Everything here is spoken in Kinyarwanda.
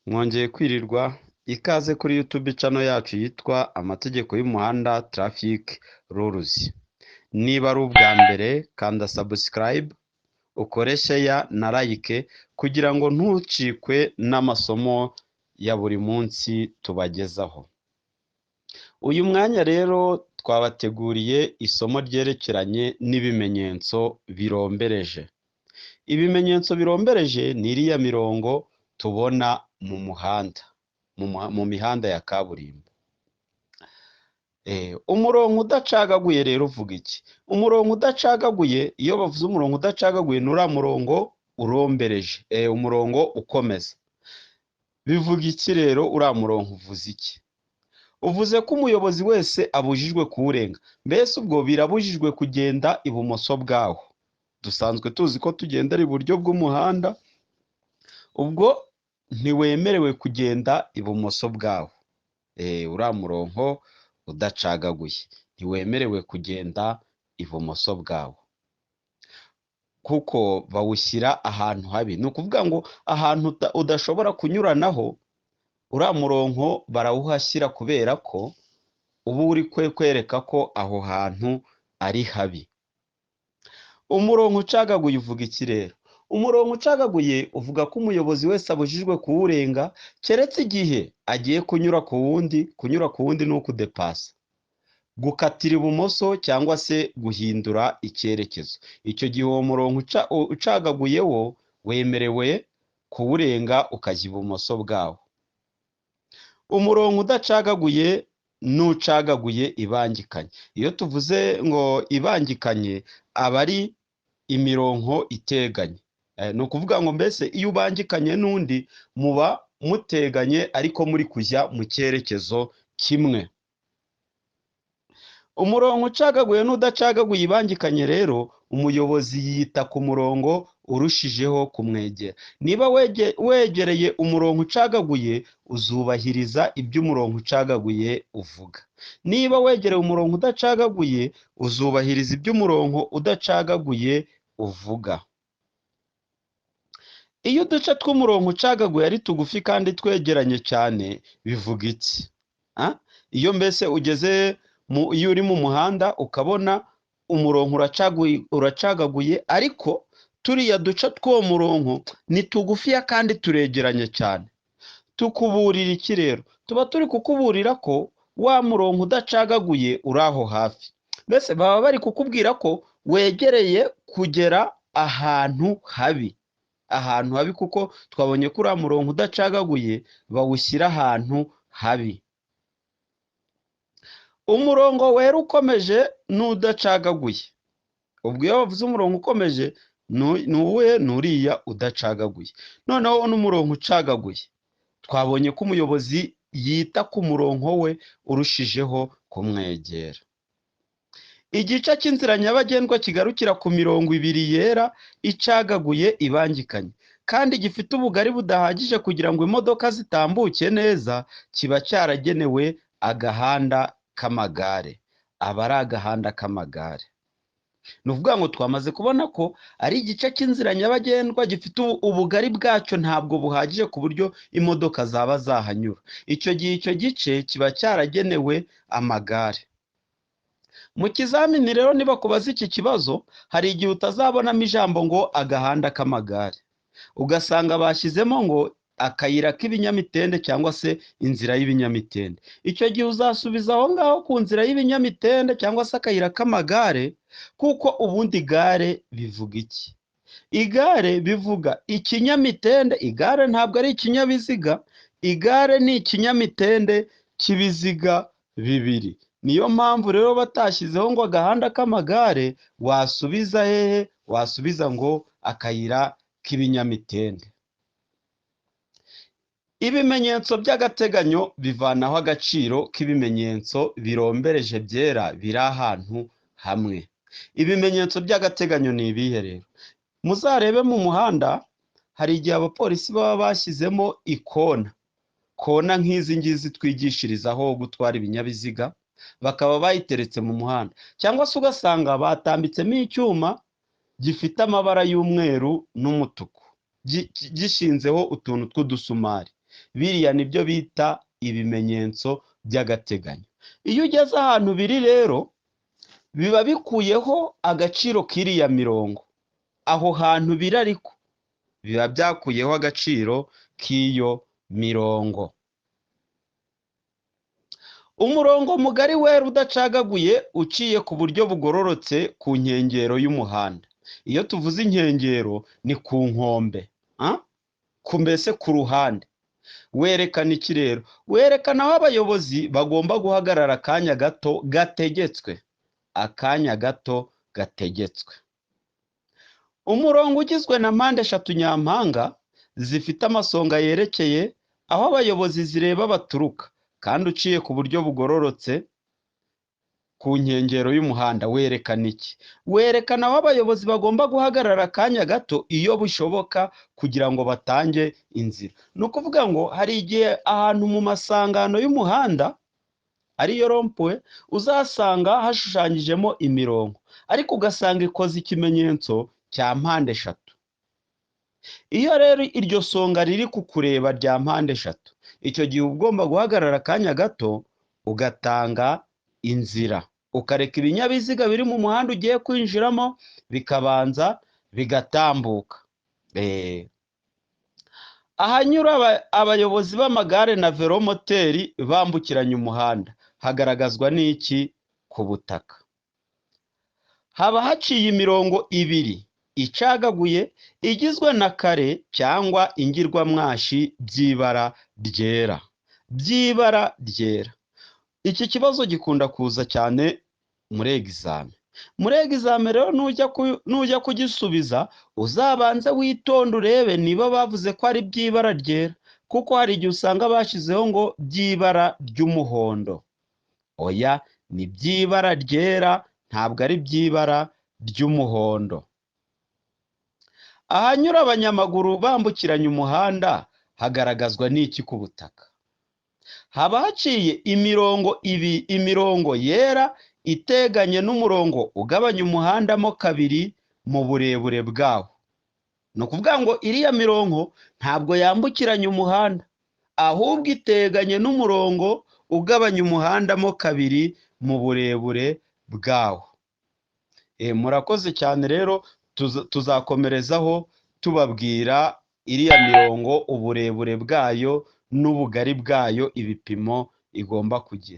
Mwongeye kwirirwa, ikaze kuri YouTube channel yacu yitwa Amategeko y'Umuhanda Traffic Rules. Niba ari ubwa mbere, kanda subscribe, ukore share na like kugira ngo ntucikwe n'amasomo ya buri munsi tubagezaho. Uyu mwanya rero twabateguriye isomo ryerekeranye n'ibimenyetso birombereje. Ibimenyetso birombereje ni iriya mirongo tubona mu muhanda, mu mihanda ya kaburimbo. Umurongo udacagaguye rero uvuga iki? Umurongo udacagaguye, iyo bavuze umurongo udacagaguye, ni uriya murongo urombereje, umurongo ukomeza. Bivuga iki rero? Uriya murongo uvuze iki? Uvuze ko umuyobozi wese abujijwe kuwurenga. Mbese ubwo birabujijwe kugenda ibumoso bwawo. Dusanzwe tuzi ko tugendera iburyo bw'umuhanda, ubwo ntiwemerewe kugenda ibumoso bwawo. Uriya murongo udacagaguye ntiwemerewe kugenda ibumoso bwawo, kuko bawushyira ahantu habi. Ni ukuvuga ngo ahantu udashobora kunyuranaho, uriya murongo barawuhashyira kubera ko uba uri kwereka ko aho hantu ari habi. Umurongo ucagaguye uvuga iki rero? Umurongo ucagaguye uvuga ko umuyobozi wese abujijwe kuwurenga, keretse igihe agiye kunyura ku wundi. Kunyura ku wundi ni ukudepasa, gukatira ibumoso cyangwa se guhindura icyerekezo. Icyo gihe uwo murongo ucagaguye wo wemerewe kuwurenga ukajya ibumoso bwawo. Umurongo udacagaguye n'ucagaguye ibangikanye. Iyo tuvuze ngo ibangikanye, aba ari imirongo iteganye. Ni ukuvuga ngo mbese iyo ubangikanye n'undi muba muteganye ariko muri kujya mu cyerekezo kimwe. Umurongo ucagaguye n'udacagaguye ibangikanye rero, umuyobozi yita ku murongo urushijeho kumwegera. Niba wegereye umurongo ucagaguye, uzubahiriza ibyo umurongo ucagaguye uvuga. Niba wegereye umurongo udacagaguye, uzubahiriza ibyo umurongo udacagaguye uvuga. Iyo uduce tw'umurongo ucagaguye ari tugufi kandi twegeranye cyane, bivuga iki? Iyo mbese ugeze iyo uri mu muhanda ukabona umurongo uracagaguye, ariko turiya duce tw'uwo murongo ni tugufiya kandi turegeranye cyane, tukuburira iki rero? Tuba turi kukuburira ko wa murongo udacagaguye uri aho hafi. Mbese baba bari kukubwira ko wegereye kugera ahantu habi, ahantu habi, kuko twabonye ko uriya murongo udacagaguye bawushyira ahantu habi. Umurongo wera ukomeje n'udacagaguye. Ubwo iyo bavuze umurongo ukomeje ni uwuhe? Ni uriya udacagaguye. Noneho n'umurongo ucagaguye, twabonye ko umuyobozi yita ku murongo we urushijeho kumwegera. Igice cy'inzira nyabagendwa kigarukira ku mirongo ibiri yera icagaguye ibangikanye kandi gifite ubugari budahagije kugira ngo imodoka zitambuke neza, kiba cyaragenewe agahanda k'amagare. Aba ari agahanda k'amagare. Ni ukuvuga ngo twamaze kubona ko ari igice cy'inzira nyabagendwa gifite ubugari bwacyo ntabwo buhagije ku buryo imodoka zaba zahanyura. Icyo gihe icyo gice kiba cyaragenewe amagare. Mu kizamini rero niba kubaza iki kibazo, hari igihe utazabonamo ijambo ngo agahanda k'amagare, ugasanga bashyizemo ngo akayira k'ibinyamitende cyangwa se inzira y'ibinyamitende. Icyo gihe uzasubiza aho ngaho ku nzira y'ibinyamitende cyangwa se akayira k'amagare, kuko ubundi igare bivuga iki? Igare bivuga ikinyamitende. Igare ntabwo ari ikinyabiziga, igare ni ikinyamitende cy'ibiziga bibiri. Niyo mpamvu rero batashyizeho ngo agahanda k'amagare, wasubiza hehe? Wasubiza ngo akayira k'ibinyamitende. Ibimenyetso by'agateganyo bivanaho agaciro k'ibimenyetso birombereje byera biri ahantu hamwe. Ibimenyetso by'agateganyo ni ibihe rero? Muzarebe mu muhanda, hari igihe abapolisi baba bashyizemo ikona, kona nk'izi ngizi twigishirizaho gutwara ibinyabiziga, bakaba bayiteretse mu muhanda, cyangwa se ugasanga batambitsemo icyuma gifite amabara y'umweru n'umutuku gishinzeho utuntu tw'udusumari. Biriya nibyo bita ibimenyetso by'agateganyo. Iyo ugeze ahantu biri rero, biba bikuyeho agaciro k'iriya mirongo. Aho hantu biri ariko biba byakuyeho agaciro k'iyo mirongo. Umurongo mugari wera udacagaguye uciye ku buryo bugororotse ku nkengero y'umuhanda. Iyo tuvuze inkengero ni ku nkombe, ku mbese ku ruhande. Werekana iki rero? Werekana aho abayobozi bagomba guhagarara akanya gato gategetswe. Akanya gato gategetswe. Umurongo ugizwe na mpande eshatu nyampanga zifite amasonga yerekeye aho abayobozi zireba baturuka, kandi uciye ku buryo bugororotse ku nkengero y'umuhanda, werekana iki? Werekana aho abayobozi bagomba guhagarara akanya gato iyo bishoboka kugira ngo batange inzira. Ni ukuvuga ngo hari igihe ahantu mu masangano y'umuhanda, ariyo rond-point, uzasanga hashushanyijemo imirongo, ariko ugasanga ikoze ikimenyetso cya mpande eshatu. Iyo rero iryo songa riri kukureba rya mpande eshatu, icyo gihe uba ugomba guhagarara akanya gato ugatanga inzira, ukareka ibinyabiziga biri mu muhanda ugiye kwinjiramo bikabanza bigatambuka. Ahanyura abayobozi b'amagare na velomoteri bambukiranya umuhanda hagaragazwa n'iki ku butaka? Haba haciye imirongo ibiri icagaguye igizwe na kare cyangwa ingirwamwashi by'ibara ryera. By'ibara ryera. Iki kibazo gikunda kuza cyane muri examen. Muri examen rero nujya kugisubiza uzabanze witonde urebe niba bavuze ko ari by'ibara ryera, kuko hari igihe usanga bashyizeho ngo by'ibara ry'umuhondo. Oya, ni by'ibara ryera, ntabwo ari by'ibara ry'umuhondo. Ahanyura abanyamaguru bambukiranya umuhanda hagaragazwa n'iki ku butaka? Haba haciye imirongo ibi, imirongo yera iteganye n'umurongo ugabanya umuhanda mo kabiri mu burebure bwawo. Ni ukuvuga ngo iriya mirongo ntabwo yambukiranya umuhanda, ahubwo iteganye n'umurongo ugabanya umuhanda mo kabiri mu burebure bwawo. Murakoze cyane rero, tuzakomerezaho tubabwira iriya mirongo, uburebure bwayo n'ubugari bwayo, ibipimo igomba kugira.